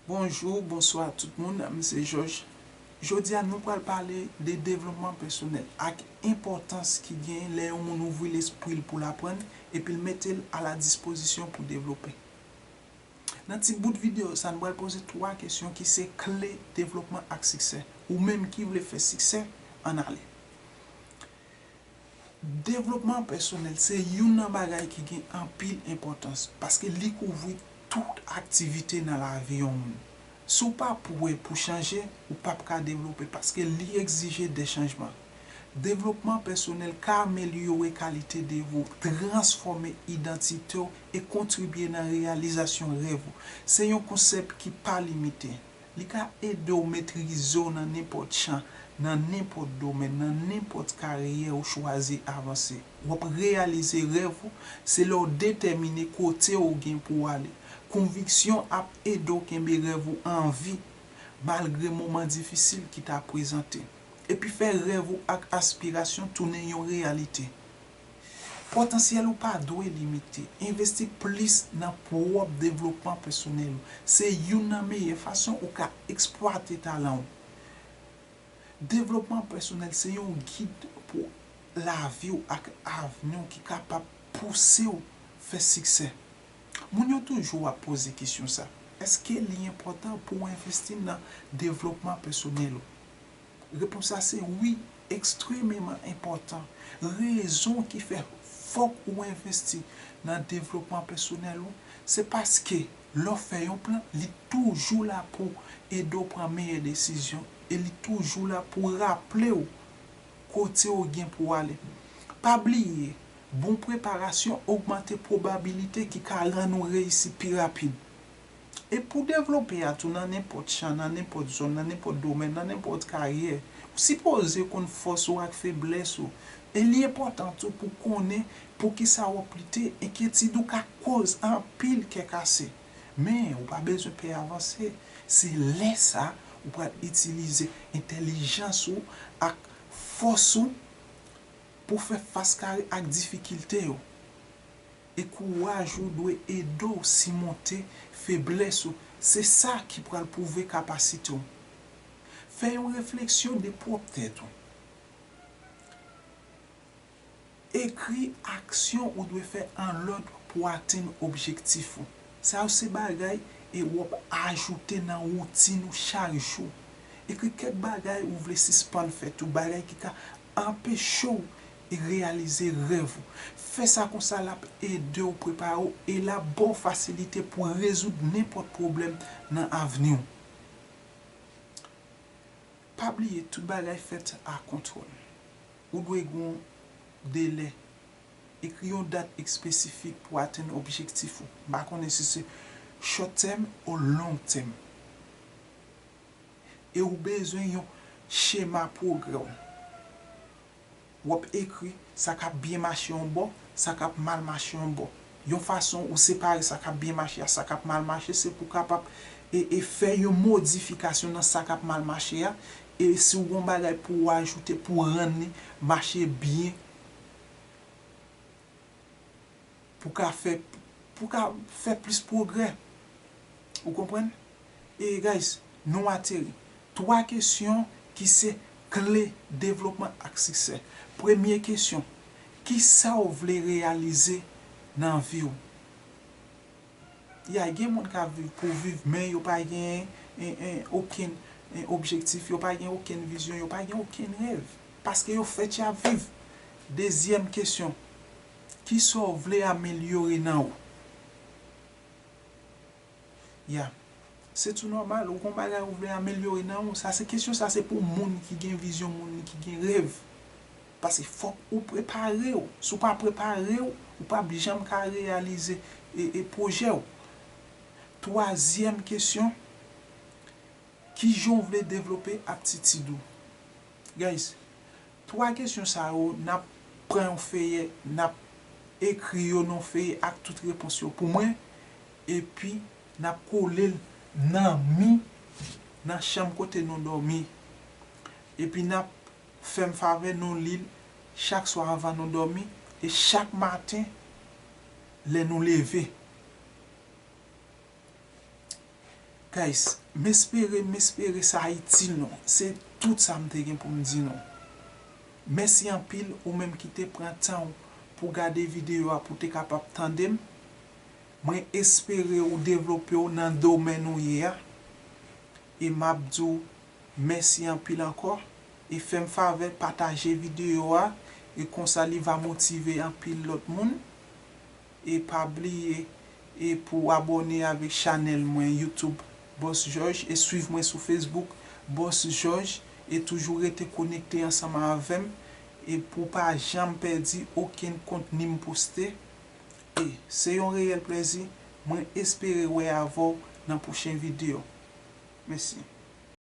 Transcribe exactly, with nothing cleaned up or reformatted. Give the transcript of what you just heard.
Bonjou, bonswa tout moun, m se Jòj. Jodi a nou pral pale de devlopman pèsonèl ak enpòtans ki gen lè yon moun ouvri lespri l pou l aprann epi l mete l a la dispozisyon pou devlope. Nan ti bout videyo sa, nou pral poze twa kesyon ki se kle devlopman ak siksè. Ou menm ki vle fè siksè, ann ale. Devlopman pèsonèl se youn nan bagay ki gen anpil enpòtans paske li kouvri tout aktivite nan lavi yon moun. Si w pa prè pou chanje, ou p ap ka devlope paske li egzije de chanjman. Devlopman pèsonèl ka amelyore kalite de vi w, transfòme idantite w e kontribye nan reyalizasyon rèv ou. Se yon konsèp ki pa limite. Li ka ede w metrize w nan nenpòt chan, nan nenpòt domèn, nan nenpòt karyè ou chwazi avanse. W ap reyalize rèv ou, se lè w detèmine kote w gen pou w ale. Konviksyon ap ede w kenbe rèv ou an vi, malgre moman difisil ki ta prezante. Epi fè rèv ou ak aspirasyon tounen yon reyalite. Potansyèl ou pa dwe limite. Envesti plis nan pwòp devlopman pèsonèl ou. Se youn nan meyè fason ou ka eksplwate talan w. Devlopman pèsonèl se yon gid pou lavi w ak avni w ki kapab pouse w fè siksè. Moun yo toujou ap poze kesyon sa, èske li enpòtan pou w envesti nan devlopman pèsonèl ou? Repons la se wi, ekstrememan enpòtan. Rezon ki fè fòk ou envesti nan devlopman pèsonèl ou, se paske lè w fè yon plan, li toujou la pou ede w pran meyè desizyon e li toujou la pou raple w kote w gen pou w ale. Pa bliye, bon preparasyon ogmante pwobabilite ki ka rann ou reyisi pi rapid. E pou devlope a tou nan nenpòt chan, nan nenpòt zòn, nan nenpòt domèn, nan nenpòt karyè, ou sipoze konn fòs ou ak feblès ou. E li enpòtan tou pou konnen poukisa w ap lite. Enkyetid ou ka koz anpil kè kase. Men, ou pa bezwen pè avanse. Se lè sa ou pral itilize entèlijans ou ak fòs ou pou fè fas kare ak difikilte yo. E kouraj ou dwe ede w simonte feblès ou. Se sa ki pral pwouve kapasite w. Fè yon refleksyon de pwòp tèt ou. Ekri aksyon ou dwe fè an lòd pou atenn objektif ou. Sa yo se bagay e w ap ajoute nan woutin ou chak jou. Ekri kèk bagay ou vle sispann fè tou, bagay ki ka anpeche w reyalize rèv ou. Fè sa konsa l ap ede w prepare w e l ap ba w fasilite pou rezoud nenpòt pwoblèm nan avni w. Pa bliye, tout bagay fèt a kontwòl. Ou dwe gen yon delè. Ekri yon dat espesifik pou atenn objektif ou. M pa konnen si se short term ou long term. E ou bezwen yon chema pwogrè w. W ap ekri sa k ap byen mache yon bò, sa k ap mal mache yon bò. Yon fason ou separe sa k ap byen mache ak sa k ap mal mache, se pou w kapab e, e fè yon modifikasyon nan sa k ap mal mache a. E si w gen yon bagay pou w ajoute pou w rann li mache byen, pou w ka fè, pou w ka fè plis pwogrè. Ou konprann? E guys, nou ateri. Twa kesyon ki se kle devlopman ak siksè. Premye kesyon, kisa w vle reyalize nan vi w? Ya, gen moun k ap viv pou viv, men yo pa gen, en, en, okenn, en, objektif, yo pa gen okenn vizyon, yo pa gen okenn rèv. Paske yo fèt y ap viv. Dezyèm kesyon, kisa w vle amelyore nan ou? Ya. Se tou nòmal, ou gon bagay ou vle amelyore nan ou. Sa se kesyon, sa se pou moun ki gen vizyon, moun ki gen rèv. Paske fòk ou prepare w. Si w pa prepare w, ou p ap janm ka reyalize e, e pwojè w. Twazyèm kesyon, kijan w vle devlope aptitid ou? Guys, twa kesyon sa yo, n ap pran yon feyè, n ap ekri yo nan feyè ak tout repons yo pou mwen, epi n ap kole l nan mi, nan chanm kote nou dòmi. Epi n ap fè m favè nou li l chak swa anvan nou dòmi, e chak maten lè nou leve. Guys, m espere, m espere sa itil nou. Se tout sa m te gen pou m di nou. Mèsi anpil ou menm ki te pran tan w pou gade videyo a pou te kapab tande m. Mwen espere ou devlope w nan domèn ou ye a. E m ap di w mèsi anpil ankò. E fè m favè pataje videyo a. E konsa li va motive anpil lòt moun. E pa bliye e pou abòne avèk chanèl mwen YouTube Boss George e swiv mwen sou Facebook Boss George e toujou rete konekte ansanm avè m e pou pa janm pèdi okenn kontni m poste. E se yon reyèl plèzi. Mwen espere wè avè w nan pwochen videyo. Mèsi.